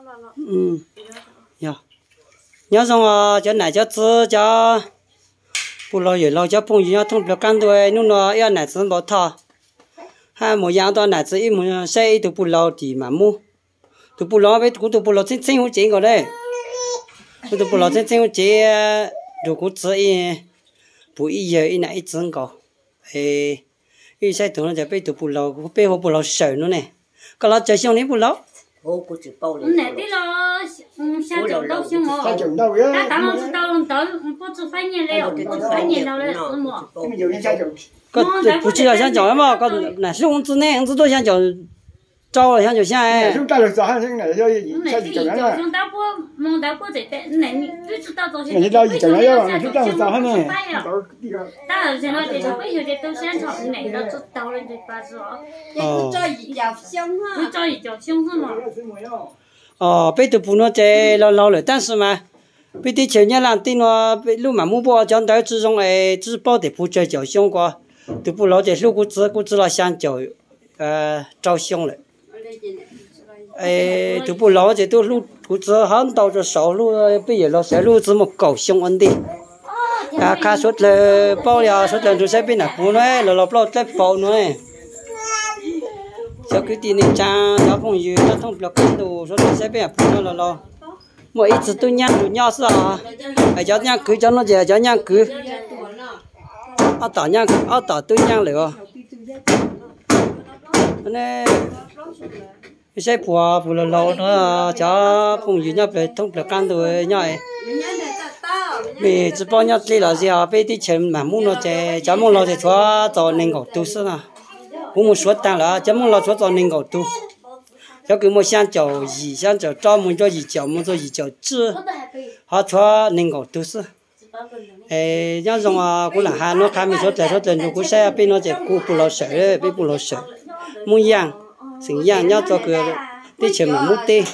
Yog, nyob zoo os cov nam cov txiv, cov puj laug yawm laug, cov phooj ywg nyob thoob plaws qab ntuj. Hnub no ib ob nam txiv npau thoj hab mus ya ob tug nam txiv ib mus saib ib tug puj laug tim Mam Mub. Tus puj laug peb, kuv tus puj laug txheeb txheeb hauv tsev nkaus ne. Kuv tus puj laug txheeb txheeb hauv tsev, nrug kuv txiv ib puj ib yawg ib nam ib txiv nkaus. Ib saib tug no ces peb tus puj laug, peb hu puj laug Sawm no ne. Koj los tsawg xyoo ne puj laug? Koj puas tsis yog xya caum os, nam hlub ntxiv ne, ntxiv tuaj xya caum rau xya caum xya. Peb tus puj no ces laus laus lawm tab sis mas peb teb chaws Nyab Laj teb no lub Mam Mub puab cov ntawv tsi zoo es tsi paub tes puv tsawg caum xyoo ko. Tus puj laug ces hlub kuv txiv, kuv txiv los xya caum rau xyoo lawm. Tus puj laug ces tub hlub kuv txiv hab ntau rua saud, hlub peb yawm laug Sawm hlub txiv muaj kaum xyoo ua ntej. Qha suav dlawg paub li, suav dlawg nrug saib peb nam puv no, laus laus plaub dlaab paus no. Cov kwv tij neej tsaa, cov phooj ywg nyob thoob plaws qab ntuj, suav dlawg saib peb nam puv no laus laus. Muaj ib tug tub nyab nrug nyob xwb os. Cov nyaj kwv cov no ces cov nyaj kwv, ob tom, ob tom tub nyab lawm os. Saib puas, puas laus laus no, cov phooj ywg nyob thoob plaws qab ntuj nyob, mej tsi paub nyob dleb los ze os, peb teb chaws Mam Mub no ces cov Moob laug ces tshuav txaus nees nkaum tug xwb no. Kuv mus suav taag lawm, cov Moob laug tshuav txaus nees nkaum tug. Cov kws muaj xyaa caum yim, xyaa caum rau mus rua yim caum mus txug yim caum tsib, ho tshuav nees nkaum tug xwb. Nyob zoo, kuv lam has nuav qha mej suav dlawg, suav dlawg nrug kuv saib peb no ces kuv puj laug Sawm, peb puj laug Sawm, Moob Yaaj, xeem Yaaj nyob rua kws teb chaws Mam Mub teb.